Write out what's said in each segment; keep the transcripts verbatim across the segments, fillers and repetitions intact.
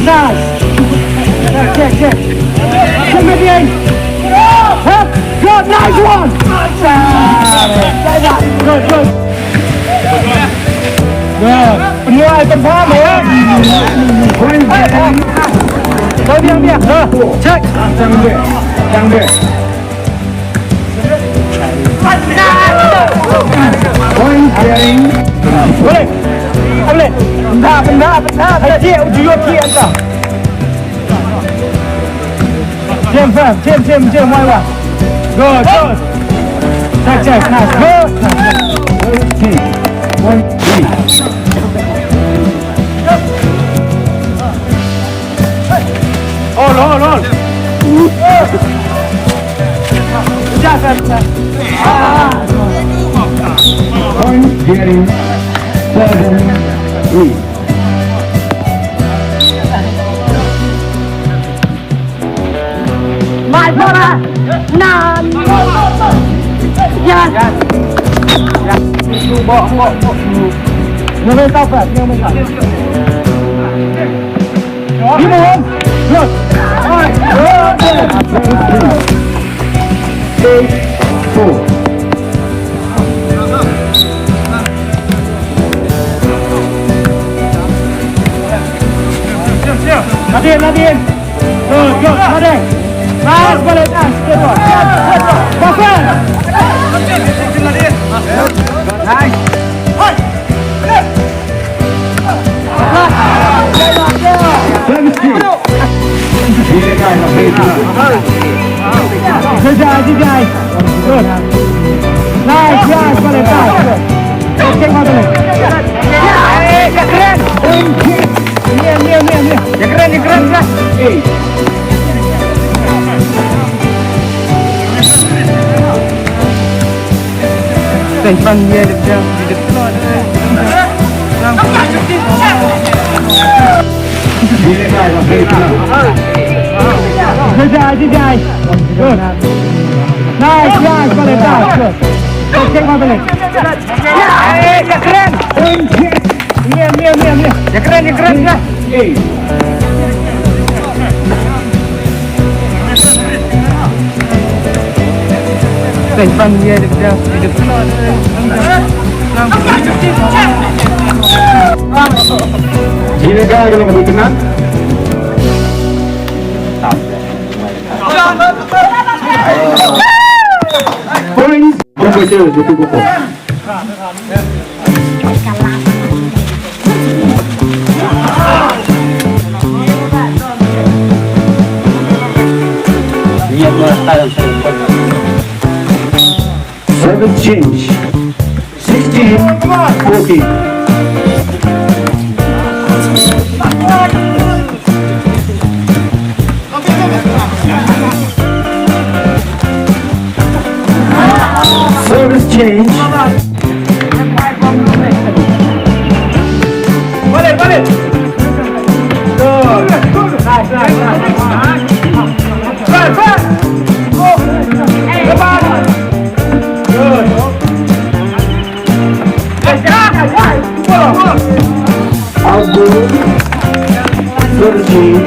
Check, check, check. Check again. Hop. Good, nice one. Good, good. Good. Pynlong, pynlong, eh. Go, biang, biang. Ha. Check. Point clearing. Boleh. Boleh. Benda, benda, benda. Hai, cik, uji yo, cik, anta. Jam, fam. Jam, jam, jam, wai, wai. Good, good. Check, check. Nice. Good. One, three. Hold, hold, hold. Point getting seven three. Mai, mai, mai. Nan. Yan. Bok, bok, bok. Yang main tak, Fred. Yang main tak. Lima, Wan. Good. Good. Eight, four. Nadine, Nadine. Good, good, Nadine. Nice, well done. Good one. Good one. Nice. Jai, jai, jai. Good. Nice, nice, well done. Good. Check out the leg. Eh, ya keren. Ni, ni, ni, ni. Ya keren, ya keren, ya. Eh. Jai, jai, jai. Good. Nice, nice, well done. Good. Good, check out the leg. Eh, ya keren. Ni, ni, ni, ni. Ya keren, ya keren, ya. Jai, jai, jai. Point. Seven change. Sixteen fourteen. Service change. Balik, balik. Good. Nice, nice, nice. Good, good. Good. Outdoor thirteen.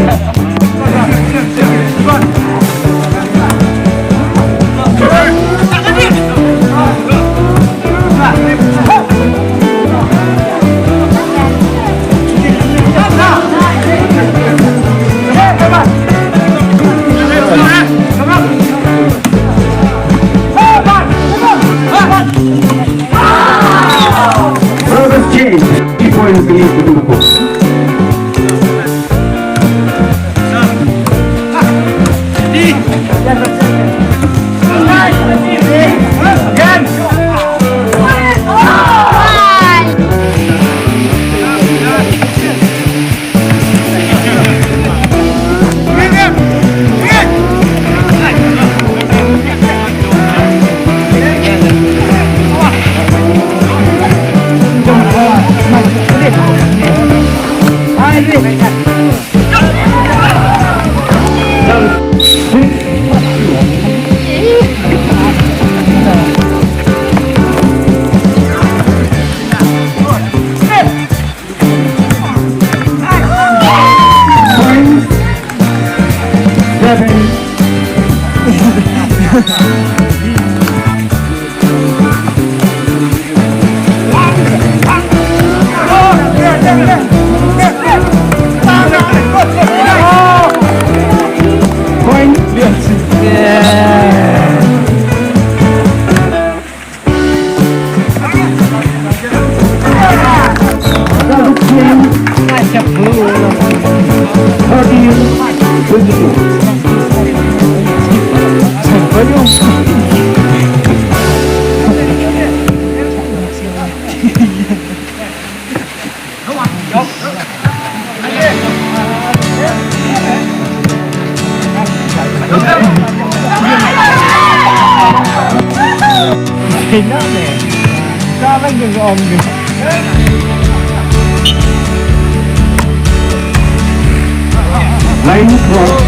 Line cross.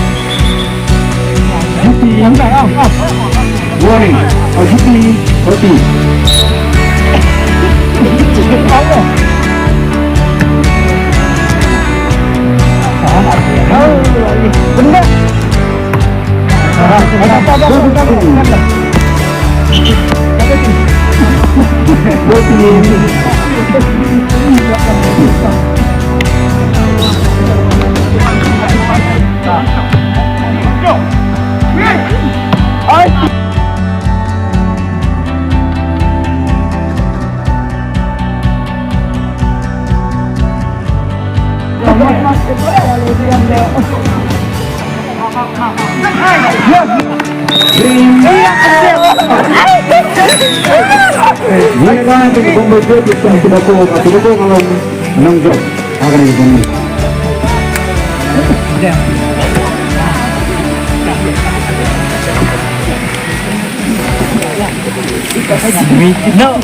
G P. Warning. Oh, G P. Forty. Benda. No.